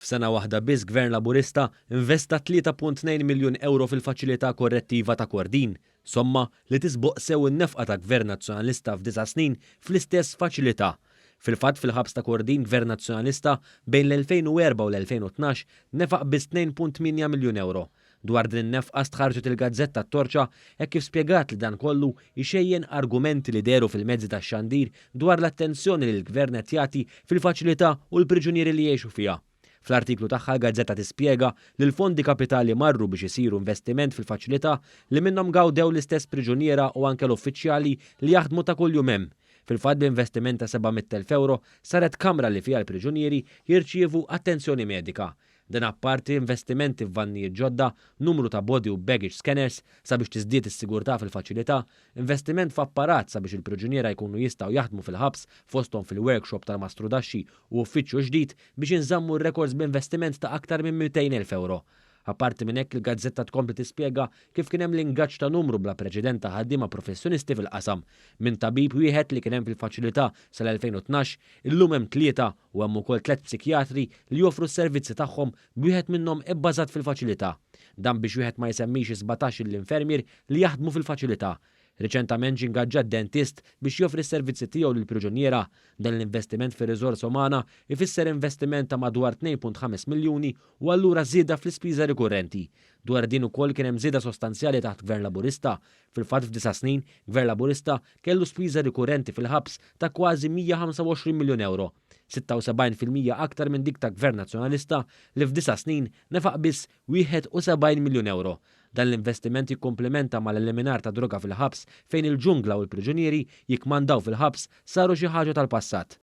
F'sena waħda biss Gvern Laburista investa 3.2 miljun ewro fil-faċilità korrettiva ta' Kordin, somma li tisboq sew in-nefqa ta' Gvern Nazzjonalista f'disa' snin fl-istess faċilità. Fil-fatt fil-ħabs ta' Kordin Gvern Nazzjonalista bejn l-2004 u l-2012 nefaq biss 2.8 miljun ewro. Dwar din in-nefqa stħarrġet il-gazzetta t-Torċa hekk kif spjegat li dan kollu jxejjen argumenti li dehru fil-mezzi tax-xandir dwar l-attenzjoni li l-Gvern qed jagħti fil-faċilità u l-priġunieri li jgħixu fiha. Fl-artiklu tagħha l-gazzetta tispjega li l-fondi kapitali marru biex isiru investiment fil-faċilità li minnhom gawdew l-istess priġuniera u anke l-uffiċjali li jaħdmu ta' kuljum hemm. Fil-fatt b'investiment ta' 700,000 ewro saret kamra li fiha l-priġunieri jirċievu attenzjoni medika. Dan apparti investimenti f'vannijiet ġodda, numru ta' body u baggage scanners sabiex tiżdied is-sigurtà fil-faċilità, investiment f'apparat sabiex il-priġuniera jkunu jistgħu jaħdmu fil-ħabs fosthom fil-workshop tal-mastrudaxxi u uffiċċju ġdid biex jinżammu r-rekords b'investiment ta' aktar minn 200,000 ewro. Apparti minn hekk il-gazzetta tkompli tispjega kif kien hemm l-ingaġġ ta' numru bla preċedent ta' ħaddiema professjonisti fil-qasam. Minn tabib wieħed li kien hemm fil-faċilità sal-2012, illum hemm tlieta u hemm ukoll tliet psikjatri li joffru s-servizzi tagħhom b'wieħed minnhom ibbażat fil-faċilità. Dan biex wieħed ma jsemmix is-17-il infermier li jaħdmu fil-faċilità. Riċentament ġie ingaġġat dentist biex joffri s-servizzi tiegħu lill-priġuniera. Dan l-investiment fir-riżorsa umana ifisser investiment ta' madwar 2.5 miljuni u allura żieda fl-ispiża rikurrenti. Dwar din ukoll kien hemm żieda sostanzjali taħt Gvern Laburista. Fil-fatt f'disa' snin, Gvern Laburista kellu spiża rikurrenti fil-ħabs ta' kważi 125 miljun ewro, 76% aktar minn dik ta' Gvern Nazzjonalista li f'disa' snin nefaq biss 71 miljun ewro. Dan l-investiment jikkumplimenta mal-eliminar ta' droga fil-ħabs fejn il-ġungla u l-priġunieri jikkmandaw fil-ħabs saru xi ħaġa tal-passat.